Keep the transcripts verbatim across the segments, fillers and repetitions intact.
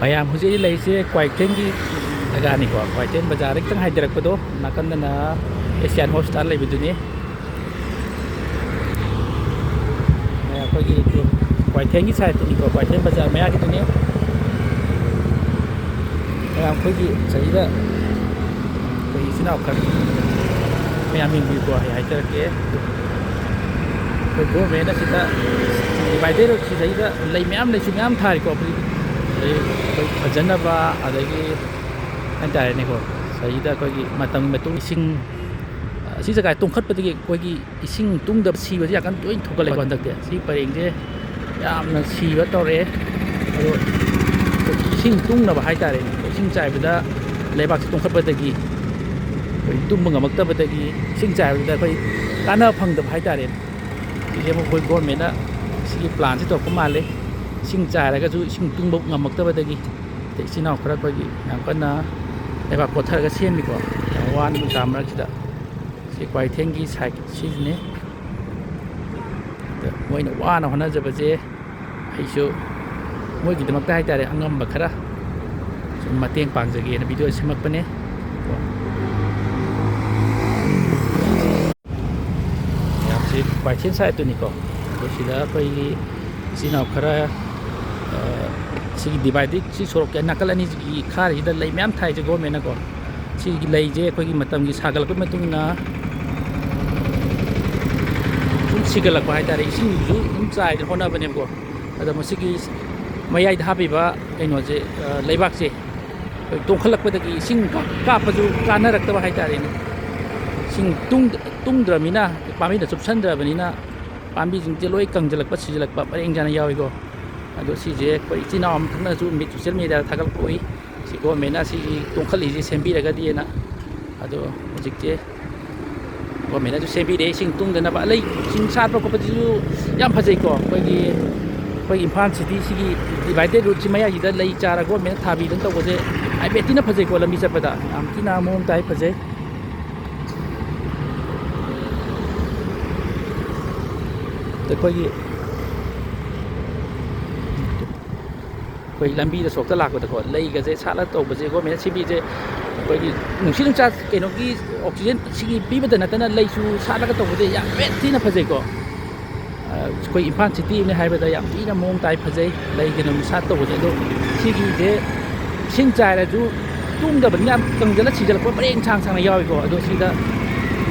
ꯃꯌꯥꯝ ꯍꯧꯖꯤꯛ ꯑꯩ ꯂꯩꯔꯤꯁꯦ ꯀ꯭ꯋꯥꯏꯊꯦꯜꯒꯤ ꯖꯒꯥꯅꯤꯀꯣ꯫ ꯀ꯭ꯋꯥꯏꯊꯦꯜ ꯕꯖꯥꯔꯗ ꯈꯤꯇꯪ ꯍꯥꯏꯊꯔꯛꯄꯗꯣ, ꯅꯥꯀꯟꯗꯅ ꯑꯦꯁꯤꯌꯥꯟ ꯍꯣꯁꯄꯤꯇꯥꯜ ꯂꯩꯕꯗꯨꯅꯤ꯫ ꯑꯩꯈꯣꯏꯒꯤ ꯀ꯭ꯋꯥꯏꯊꯦꯜꯒꯤ ꯁꯥꯏꯠꯇꯨꯅꯤꯀꯣ, ꯀ꯭ꯋꯥꯏꯊꯦꯜ ꯕꯖꯥꯔ ꯃꯌꯥꯒꯤꯗꯨꯅꯤ꯫ ꯃꯌꯥꯝ ꯑꯩꯈꯣꯏꯒꯤ ꯁꯤꯗꯩꯗ ꯑꯩꯈꯣꯏ ꯏꯆꯤꯜ ꯏꯅꯥꯎ ꯈꯔ ꯃꯌꯥꯝ ꯌꯦꯡꯕꯤꯌꯨꯀꯣ, ꯑꯩ ꯍꯥꯏꯖꯔꯛꯀꯦ꯫ ꯑꯩꯈꯣꯏ ꯒꯣꯔꯃꯦꯟꯅ ꯁꯤꯗ ꯗꯤꯚꯥꯏꯗꯦꯠ ꯔꯣꯗ ꯁꯤꯗꯩꯗ ꯂꯩ ꯃꯌꯥꯝ, ꯂꯩꯁꯨ ꯃꯌꯥꯝ ꯊꯥꯔꯤꯀꯣ꯫ ꯑꯩꯈꯣꯏ ꯑꯩꯈꯣꯏ ꯐꯖꯅꯕ, ꯑꯗꯒꯤ ꯍꯥꯏꯇꯥꯔꯦꯅꯦꯀꯣ, ꯁꯤꯗꯩꯗ ꯑꯩꯈꯣꯏꯒꯤ ꯃꯇꯝꯒꯤ ꯃꯇꯨꯡ ꯏꯁꯤꯡ, ꯑꯁꯤ ꯖꯒꯥ ꯇꯣꯡꯈꯠꯄꯗꯒꯤ ꯑꯩꯈꯣꯏꯒꯤ ꯏꯁꯤꯡ ꯇꯨꯡꯗꯕ ꯁꯤꯕꯁꯦ ꯌꯥꯝ ꯀꯟꯅ ꯇꯣꯏꯅ ꯊꯣꯛꯒꯠꯂꯦꯀꯣ ꯍꯟꯗꯛꯇꯤ꯫ ꯁꯤ ꯄꯔꯦꯡꯁꯦ ꯌꯥꯝꯅ ꯁꯤꯕ ꯇꯧꯔꯛꯑꯦ꯫ ꯑꯗꯣ ꯏꯁꯤꯡ ꯇꯨꯡꯅꯕ ꯍꯥꯏꯇꯥꯔꯦꯅꯦ, ꯏꯁꯤꯡ ꯆꯥꯏꯕꯗ ꯂꯩꯕꯥꯛꯁꯦ ꯇꯣꯡꯈꯠꯄꯗꯒꯤ ꯑꯩꯈꯣꯏ ꯇꯨꯝꯕ ꯉꯝꯃꯛꯇꯕꯗꯒꯤ, ꯏꯁꯤꯡ ꯆꯥꯏꯕꯗ ꯑꯩꯈꯣꯏ ꯀꯥꯟꯅꯕ ꯐꯪꯗꯕ ꯍꯥꯏꯇꯥꯔꯦꯅꯦ꯫ ꯁꯤꯁꯦ ꯑꯃꯨꯛ ꯑꯩꯈꯣꯏ ꯒꯣꯔꯃꯦꯟꯅ ꯁꯤꯒꯤ ꯄ꯭ꯂꯥꯟꯁꯦ ꯇꯧꯔꯛꯄ ꯃꯥꯜꯂꯦ꯫ ꯏꯁꯤꯡ ꯆꯥꯏꯔꯒꯁꯨ ꯏꯁꯤꯡ ꯇꯨꯡꯕ ꯉꯝꯃꯛꯇꯕꯗꯒꯤ, ꯑꯗꯩ ꯏꯆꯤꯜ ꯏꯅꯥꯎ ꯈꯔ ꯑꯩꯈꯣꯏꯒꯤ ꯌꯥꯝ ꯀꯟꯅ ꯂꯩꯕꯥꯛ ꯀꯣꯠꯊꯔꯒ ꯁꯦꯝꯃꯤꯀꯣ, ꯌꯥꯝ ꯋꯥꯅ ꯅꯨꯡꯁꯥ ꯃꯔꯛꯁꯤꯗ꯫ ꯁꯤ ꯀ꯭ꯋꯥꯏꯊꯦꯜꯒꯤ ꯁꯥꯏꯠ ꯁꯤꯁꯤꯅꯦ꯫ ꯑꯗ ꯃꯣꯏꯅ ꯋꯥꯅ ꯍꯣꯠꯅꯖꯕꯁꯦ ꯑꯩꯁꯨ ꯃꯣꯏꯒꯤꯗꯃꯛꯇ ꯍꯥꯏꯇꯥꯔꯦ, ꯑꯉꯝꯕ ꯈꯔ ꯁꯨꯝ ꯃꯇꯦꯡ ꯄꯥꯡꯖꯒꯦꯅ ꯚꯤꯗꯤꯑꯣ ꯁꯦꯝꯃꯛꯄꯅꯦ꯫ ꯃꯌꯥꯝꯁꯤ ꯀ꯭ꯋꯥꯏꯊꯦꯜ ꯁꯥꯏꯠꯇꯨꯅꯤꯀꯣ꯫ ꯑꯗꯣ ꯁꯤꯗ ꯑꯩꯈꯣꯏꯒꯤ ꯏꯆꯤꯜ ꯏꯅꯥꯎ ꯈꯔ, ꯑ, ꯁꯤꯒꯤ ꯗꯤꯚꯥꯏꯗꯦꯠ, ꯁꯤ ꯁꯣꯔꯣꯛꯀꯤ ꯅꯥꯀꯜ ꯑꯅꯤꯁꯤꯒꯤ ꯈꯥꯔꯤꯁꯤꯗ ꯂꯩ ꯃꯌꯥꯝ ꯊꯥꯏꯁꯦ ꯒꯣꯔꯃꯦꯟꯅꯀꯣ꯫ ꯁꯤꯒꯤ ꯂꯩꯁꯦ ꯑꯩꯈꯣꯏꯒꯤ ꯃꯇꯝꯒꯤ ꯁꯥꯒꯠꯂꯛꯄꯒꯤ ꯃꯇꯨꯡ ꯏꯟꯅ ꯁꯨꯝ ꯁꯤꯒꯠꯂꯛꯄ ꯍꯥꯏꯇꯥꯔꯦ꯫ ꯏꯁꯤꯡꯁꯨ ꯑꯗꯨꯝ ꯆꯥꯏꯗꯅ ꯍꯣꯠꯅꯕꯅꯦꯕꯀꯣ꯫ ꯑꯗꯣ ꯃꯁꯤꯒꯤ ꯃꯌꯥꯏꯗ ꯍꯥꯞꯄꯤꯕ ꯀꯩꯅꯣꯁꯦ, ꯑ, ꯂꯩꯕꯥꯛꯁꯦ ꯑꯩꯈꯣꯏ ꯇꯣꯡꯈꯠꯂꯛꯄꯗꯒꯤ ꯏꯁꯤꯡ ꯀꯥꯞ-, ꯀꯥꯞꯄꯁꯨ ꯀꯥꯟꯅꯔꯛꯇꯕ ꯍꯥꯏꯇꯥꯔꯦꯅꯦ꯫ ꯏꯁꯤꯡ ꯇꯨꯡ-, ꯇꯨꯡꯗ꯭ꯔꯕꯅꯤꯅ, ꯄꯥꯝꯕꯤꯅ ꯆꯨꯞꯁꯟꯗ꯭ꯔꯕꯅꯤꯅ ꯄꯥꯝꯕꯤꯁꯤꯡꯁꯦ ꯂꯣꯏ ꯀꯪꯁꯤꯜꯂꯛꯄ, ꯁꯤꯖꯤꯜꯂꯛꯄ ꯄꯔꯦꯡ ꯁꯥꯅ ꯌꯥꯎꯏꯀꯣ꯫ ꯑꯗꯣ ꯁꯤꯁꯦ ꯑꯩꯈꯣꯏ ꯏꯆꯤꯜ ꯏꯅꯥꯎ ꯑꯃꯈꯛꯅꯁꯨ ꯃꯤꯠ ꯁꯣꯁꯦꯜ ꯃꯦꯗꯤꯌꯥꯗ ꯊꯥꯒꯠꯂꯛꯄ ꯎꯏ꯫ ꯁꯤ ꯒꯣꯔꯃꯦꯟꯅ ꯁꯤꯒꯤ ꯇꯣꯡꯈꯠꯂꯤꯁꯦ ꯁꯦꯝꯕꯤꯔꯒꯗꯤꯅ꯫ ꯑꯗꯣ ꯍꯧꯖꯤꯛꯁꯦ ꯒꯣꯔꯃꯦꯟꯅꯁꯨ ꯁꯦꯝꯕꯤꯔꯦ꯫ ꯏꯁꯤꯡ ꯇꯨꯡꯗꯅꯕ, ꯂꯩ ꯏꯁꯤꯡ ꯁꯥꯠꯄ ꯈꯣꯠꯄꯁꯤꯁꯨ ꯌꯥꯝ ꯐꯖꯩꯀꯣ꯫ ꯑꯩꯈꯣꯏꯒꯤ, ꯑꯩꯈꯣꯏꯒꯤ ꯏꯝꯐꯥꯜ ꯁꯤꯇꯤꯁꯤꯒꯤ ꯗꯤꯚꯥꯏꯗꯦꯠ ꯔꯣꯗꯁꯤ ꯃꯌꯥꯏꯁꯤꯗ ꯂꯩ ꯆꯥꯔ ꯒꯣꯔꯃꯦꯟꯅ ꯊꯥꯕꯤꯗꯅ ꯇꯧꯕꯁꯦ ꯍꯥꯏꯐꯦꯠ ꯊꯤꯅ ꯐꯖꯩꯀꯣ꯫ ꯂꯝꯕꯤ ꯆꯠꯄꯗ ꯌꯥꯝ ꯊꯤꯅ ꯃꯑꯣꯡ ꯇꯥꯏ, ꯐꯖꯩ꯫ ꯑꯩꯈꯣꯏꯒꯤ ꯑꯩꯈꯣꯏ ꯂꯝꯕꯤꯗ ꯁꯣꯔꯣꯛꯇ ꯂꯥꯛꯄꯗꯀꯣ, ꯂꯩꯒꯁꯦ ꯁꯥꯠꯂ ꯇꯧꯕꯁꯦ, ꯒꯣꯔꯃꯦꯟꯅ ꯁꯦꯝꯕꯤꯁꯦ, ꯑꯩꯈꯣꯏꯒꯤ ꯅꯨꯡꯁꯤꯠ ꯅꯨꯡꯁꯥ ꯀꯩꯅꯣꯒꯤ ꯑꯣꯛꯁꯤꯖꯦꯟ ꯁꯤꯒꯤ ꯄꯤꯕꯗ ꯅꯠꯇꯅ, ꯂꯩꯁꯨ ꯁꯥꯠꯂꯒ ꯇꯧꯕꯁꯦ ꯌꯥꯝ ꯊꯤꯅ ꯐꯖꯩꯀꯣ꯫ ꯑ, ꯑꯩꯈꯣꯏ ꯏꯝꯐꯥꯜ ꯁꯤꯇꯤ ꯑꯃꯅꯤ ꯍꯥꯏꯕꯗ ꯌꯥꯝ ꯊꯤꯅ ꯃꯑꯣꯡ ꯇꯥꯏ, ꯐꯖꯩ, ꯂꯩ ꯀꯩꯅꯣ ꯁꯥꯠ ꯇꯧꯕꯁꯦ꯫ ꯑꯗꯣ ꯁꯤꯒꯤꯁꯦ ꯏꯁꯤꯡ ꯆꯥꯏꯔꯁꯨ ꯇꯨꯡꯗꯕꯅꯤꯅ ꯌꯥꯝ ꯀꯪꯁꯤꯜꯂ ꯁꯤꯖꯜꯂꯛꯄ ꯄꯔꯦꯡ ꯁꯥꯡ ꯁꯥꯡꯅ ꯌꯥꯎꯏꯀꯣ꯫ ꯑꯗꯣ ꯁꯤꯗ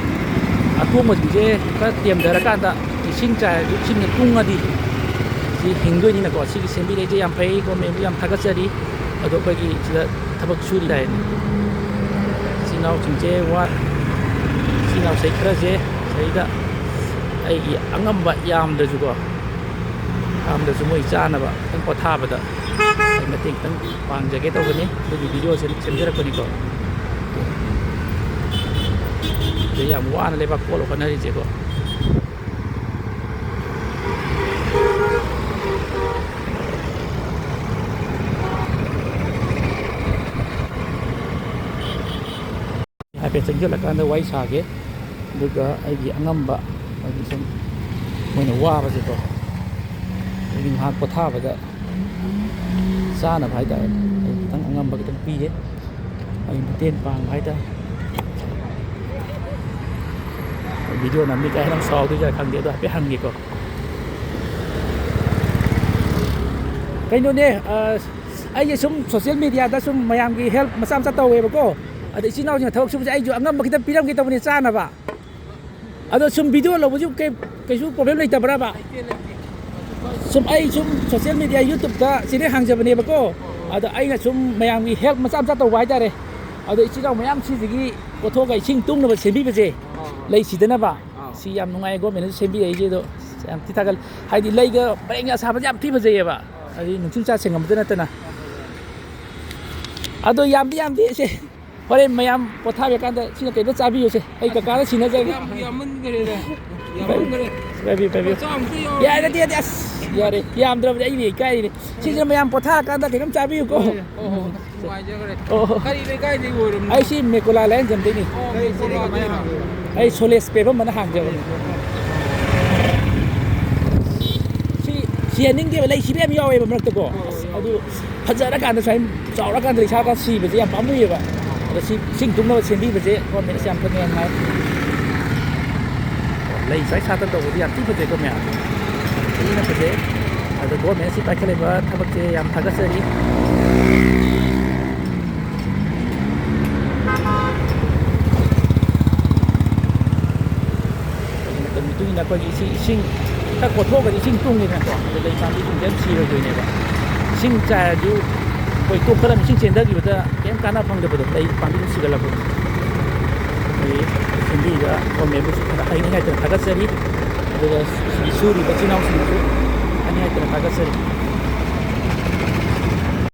ꯑꯇꯣꯡꯕꯁꯤꯡꯁꯦ ꯈꯔ ꯇꯦꯝꯊꯔꯀꯥꯟꯗ ꯏꯁꯤꯡ ꯆꯥꯏꯔꯁꯨ ꯏꯁꯤꯡꯅ ꯇꯨꯡꯉꯗꯤ ꯁꯤ ꯍꯤꯡꯗꯣꯏꯅꯤꯅꯀꯣ꯫ ꯁꯤꯒꯤ ꯁꯦꯝꯕꯤꯔꯛꯏꯁꯦ ꯌꯥꯝ ꯐꯩ, ꯒꯣꯔꯃꯦꯟꯕꯨ ꯌꯥꯝ ꯊꯥꯒꯠꯆꯔꯤ꯫ ꯑꯗꯣ ꯑꯩꯈꯣꯏꯒꯤ ꯁꯤꯗ ꯊꯕꯛ ꯁꯨꯔꯤ ꯍꯥꯏꯅꯤ꯫ ꯏꯆꯤꯟ ꯏꯅꯥꯎꯁꯤꯡꯁꯦ ꯋꯥ-, ꯏꯆꯤꯟ ꯏꯅꯥꯎꯁꯦ ꯈꯔꯁꯦ ꯁꯤꯗꯩꯗ ꯑꯩꯒꯤ ꯑꯉꯝꯕ ꯌꯥꯝꯗ꯭ꯔꯁꯨꯀꯣ, ꯌꯥꯝꯗ꯭ꯔꯁꯨ ꯃꯣꯏ ꯆꯥꯅꯕ ꯈꯤꯇꯪ ꯄꯣꯊꯥꯕꯗ ꯑꯩ ꯃꯇꯦꯡ ꯈꯤꯇꯪ ꯄꯥꯡꯖꯒꯦ ꯇꯧꯕꯅꯤ꯫ ꯑꯗꯨꯒꯤ ꯚꯤꯗꯤꯑꯣꯁꯦ ꯁꯦꯝꯖꯔꯛꯄꯅꯤꯀꯣ꯫ ꯑꯗꯩ ꯌꯥꯝ ꯋꯥꯅ ꯂꯩꯕꯥꯛ ꯀꯣꯠꯂ ꯍꯣꯠꯅꯔꯤꯁꯦꯀꯣ꯫ ꯍꯥꯏꯐꯦꯠ ꯆꯪꯁꯤꯜꯂꯀꯥꯟꯗ ꯋꯥꯔꯤ ꯁꯥꯒꯦ꯫ ꯑꯗꯨꯒ ꯑꯩꯒꯤ ꯑꯉꯝꯕ, ꯍꯥꯏꯗꯤ ꯁꯨꯝ ꯃꯣꯏꯅ ꯋꯥꯕꯁꯦꯀꯣ, ꯑꯩꯒꯤ ꯉꯥꯏꯍꯥꯛ ꯄꯣꯊꯥꯕꯗ ꯆꯥꯅꯕ ꯍꯥꯏꯇꯥꯔꯦ, ꯑꯩ ꯈꯤꯇꯪ ꯑꯉꯝꯕ ꯈꯤꯇꯪ ꯄꯤꯒꯦ꯫ ꯑꯩ ꯃꯇꯦꯡ ꯄꯥꯡꯕ ꯍꯥꯏꯇꯥꯔꯦ꯫ ꯚꯤꯗꯤꯑꯣ ꯅꯝꯃꯤ ꯀꯥꯏ ꯅꯪ ꯁꯥꯎꯗꯣꯏꯖꯥꯠꯂ ꯈꯪꯗꯦ, ꯑꯗꯣ ꯍꯥꯏꯐꯦꯠ ꯍꯪꯒꯦꯀꯣ꯫ ꯀꯩꯅꯣꯅꯦ, ꯑ, ꯑꯩꯁꯦ ꯁꯨꯝ ꯁꯣꯁꯤꯌꯦꯜ ꯃꯦꯗꯤꯌꯥꯗ ꯁꯨꯝ ꯃꯌꯥꯝꯒꯤ ꯍꯦꯜꯞ ꯃꯆꯥ ꯃꯆꯥ ꯇꯧꯋꯦꯕꯀꯣ꯫ ꯑꯗ ꯏꯆꯤꯟ ꯏꯅꯥꯎꯁꯤꯡꯅ ꯊꯕꯛ ꯁꯨꯕꯁꯦ ꯑꯩꯁꯨ ꯑꯉꯝꯕ ꯈꯤꯇꯪ ꯄꯤꯔꯝꯒꯦ ꯇꯧꯕꯅꯦ, ꯆꯥꯅꯕ꯫ ꯑꯗꯣ ꯁꯨꯝ ꯚꯤꯗꯤꯑꯣ ꯂꯧꯕꯁꯨ ꯀꯩ-, ꯀꯩꯁꯨ ꯄ꯭ꯔꯣꯕ꯭ꯂꯦꯝ ꯂꯩꯇꯕ꯭ꯔꯕ? ꯁꯨꯝ ꯑꯩ ꯁꯨꯝ ꯁꯣꯁꯤꯌꯦꯜ ꯃꯦꯗꯤꯌꯥ, ꯌꯨꯇ꯭ꯌꯨꯕꯇ ꯆꯦꯅꯦꯜ ꯍꯥꯡꯖꯕꯅꯦꯕꯀꯣ꯫ ꯑꯗ ꯑꯩꯅ ꯁꯨꯝ ꯃꯌꯥꯝꯒꯤ ꯍꯦꯜꯞ ꯃꯆꯥ ꯃꯆꯥ ꯇꯧꯕ ꯍꯥꯏꯇꯥꯔꯦ꯫ ꯑꯗꯣ ꯏꯆꯤꯟ ꯏꯅꯥꯎ ꯃꯌꯥꯝ ꯁꯤꯁꯤꯒꯤ ꯀꯣꯊꯣꯛꯑꯒ ꯏꯁꯤꯡ ꯇꯨꯡꯅꯕ ꯁꯦꯝꯕꯤꯕꯁꯦ, ꯑꯥ꯫ ꯂꯩ ꯁꯤꯗꯅꯕ꯫ ꯑꯥ꯫ ꯁꯤ ꯌꯥꯝ ꯅꯨꯡꯉꯥꯏ, ꯒꯣꯔꯃꯦꯟꯅꯁꯨ ꯁꯦꯝꯕꯤꯔꯛꯏꯁꯦ꯫ ꯑꯗꯣ ꯌꯥꯝ ꯊꯤ ꯊꯥꯒꯠꯂꯤ꯫ ꯍꯥꯏꯗꯤ ꯂꯩꯒ ꯄꯔꯦꯡꯒ ꯁꯥꯕꯁꯦ ꯌꯥꯝ ꯊꯤ ꯐꯖꯩꯌꯦꯕ꯫ ꯍꯥꯏꯗꯤ ꯅꯨꯡꯁꯤꯠ ꯅꯨꯡꯁꯥ ꯁꯦꯡꯍꯟꯕꯗ ꯅꯠꯇꯅ꯫ ꯑꯗꯣ ꯌꯥꯝꯗꯤ ꯌꯥꯝꯗꯦ ꯁꯦ꯫ ꯍꯣꯔꯦꯟ ꯃꯌꯥꯝ ꯄꯣꯊꯥꯔꯀꯥꯟꯗ ꯁꯤꯅ ꯀꯩꯗ ꯆꯥꯕꯤꯌꯨꯁꯦ꯫ ꯑꯩ ꯀꯀꯥꯗ ꯁꯤꯟꯅꯖꯔꯒꯦ꯫ ꯌꯥꯝ ꯌꯥꯝꯃꯟꯈ꯭ꯔꯦꯗ꯫ ꯌꯥꯝꯃꯟꯈ꯭ꯔꯦ꯫ ꯄꯥꯏꯕꯤꯌꯨ, ꯄꯥꯏꯕꯤꯌꯨ꯫ ꯃꯆꯥ ꯑꯃꯨꯛꯇ ꯌꯥꯎꯔꯦ꯫ ꯌꯥꯔꯦ, ꯅꯠꯇꯦ, ꯅꯠꯇꯦ, ꯑꯁ, ꯌꯥꯔꯦ꯫ ꯌꯥꯝꯗ꯭ꯔꯕꯗꯤ ꯑꯩꯅ ꯏꯀꯥꯏꯔꯤꯅꯦ꯫ ꯁꯤꯁꯤꯅ ꯃꯌꯥꯝ ꯄꯣꯊꯥꯔꯀꯥꯟꯗ ꯀꯩꯅꯣꯝ ꯆꯥꯕꯤꯌꯨꯀꯣ꯫ ꯍꯣꯏ, ꯍꯣꯏ, ꯍꯣꯏ꯫ ꯅꯨꯡꯉꯥꯏꯖꯈ꯭ꯔꯦ꯫ ꯑꯣ꯫ ꯀꯔꯤ ꯂꯩꯀꯥꯏꯗꯒꯤ ꯑꯣꯏꯔꯕꯅꯣ? ꯑꯩꯁꯤ ꯃꯦꯀꯣꯂꯥ ꯂꯥꯏꯌꯦꯟꯖꯝꯗꯩꯅꯤ꯫ ꯑꯣ, ꯃꯦꯀꯣꯂꯥꯗꯩꯔꯣ? ꯑꯩ ꯁꯣꯂꯦꯁ ꯄꯦꯕꯝ ꯑꯅ ꯍꯥꯡꯖꯕꯅꯤ꯫ ꯁꯤ, ꯁꯤ ꯌꯥꯅꯤꯡꯗꯦꯕ, ꯂꯩ ꯁꯤꯕ ꯌꯥꯝ ꯌꯥꯎꯋꯦꯕ ꯃꯔꯛꯇꯀꯣ꯫ ꯍꯣꯏ, ꯍꯣꯏ꯫ ꯑꯗꯨ ꯐꯖꯔꯀꯥꯟꯗ ꯁꯨꯃꯥꯏꯅ ꯆꯥꯎꯔꯀꯥꯟꯗ ꯏꯁꯥꯒ ꯁꯤꯕꯁꯦ ꯌꯥꯝ ꯄꯥꯝꯃꯨꯏꯌꯦꯕ꯫ ꯑꯗꯣ ꯁꯤ ꯏꯁꯤꯡ ꯇꯨꯡꯅꯕ ꯁꯦꯝꯕꯤꯕꯁꯦ ꯒꯣꯔꯃꯦꯟꯅꯁꯦ ꯌꯥꯝ ꯐꯅ ꯌꯥꯝ ꯍꯥꯏ꯫ ꯂꯩ ꯁ꯭ꯋꯥꯏ ꯁꯥꯠꯇꯅ ꯇꯧꯕꯁꯦ ꯌꯥꯝ ꯊꯤ ꯐꯖꯩꯀꯣ ꯃꯌꯥꯝ, ꯊꯤꯅ ꯐꯖꯩ꯫ ꯑꯗꯣ ꯒꯣꯔꯃꯦꯟꯅ ꯁꯤ ꯄꯥꯏꯈꯠꯂꯤꯕ ꯊꯕꯛꯁꯦ ꯌꯥꯝ ꯊꯥꯒꯠꯆꯔꯤ꯫ ꯃꯇꯝ ꯃꯇꯨꯡ ꯏꯟꯅ ꯑꯩꯈꯣꯏꯒꯤ ꯏꯁꯤꯡ, ꯏꯁꯤꯡ ꯈꯔ ꯀꯣꯠꯊꯣꯛꯑꯒꯗꯤ ꯏꯁꯤꯡ ꯇꯨꯡꯉꯤꯗꯅꯀꯣ, ꯑꯗꯨ ꯂꯩ ꯄꯥꯝꯕꯤꯁꯤꯡꯁꯦ ꯌꯥꯝ ꯁꯤꯔꯣꯏꯗꯣꯏꯅꯦꯕ꯫ ꯏꯁꯤꯡ ꯆꯥꯏꯔꯁꯨ ꯑꯩꯈꯣꯏ ꯇꯣꯛꯈꯠꯂꯝ ꯏꯁꯤꯡ ꯆꯦꯟꯊꯈꯤꯕꯗ ꯀꯩꯝ ꯀꯥꯟꯅ ꯐꯪꯗꯕꯗꯣ, ꯂꯩ ꯄꯥꯝꯕꯤꯁꯤꯡ ꯁꯤꯒꯠꯂꯛꯄꯗꯣ꯫ ꯑꯩꯈꯣꯏ ꯁꯦꯝꯕꯤꯕ ꯒꯣꯔꯃꯦꯟꯕꯨꯁꯨ ꯍꯥꯏꯅꯤꯡꯉꯥꯏꯇꯅ ꯊꯥꯒꯠꯆꯔꯤ꯫ ꯑꯗꯨꯒ ꯁꯤꯒꯤ ꯁꯨꯔꯤꯕ ꯏꯆꯤꯜ ꯏꯅꯥꯎꯁꯤꯡꯕꯨꯁꯨ ꯍꯥꯏꯅꯤꯡꯉꯥꯏꯇꯅ ꯊꯥꯒꯠꯆꯔꯤ꯫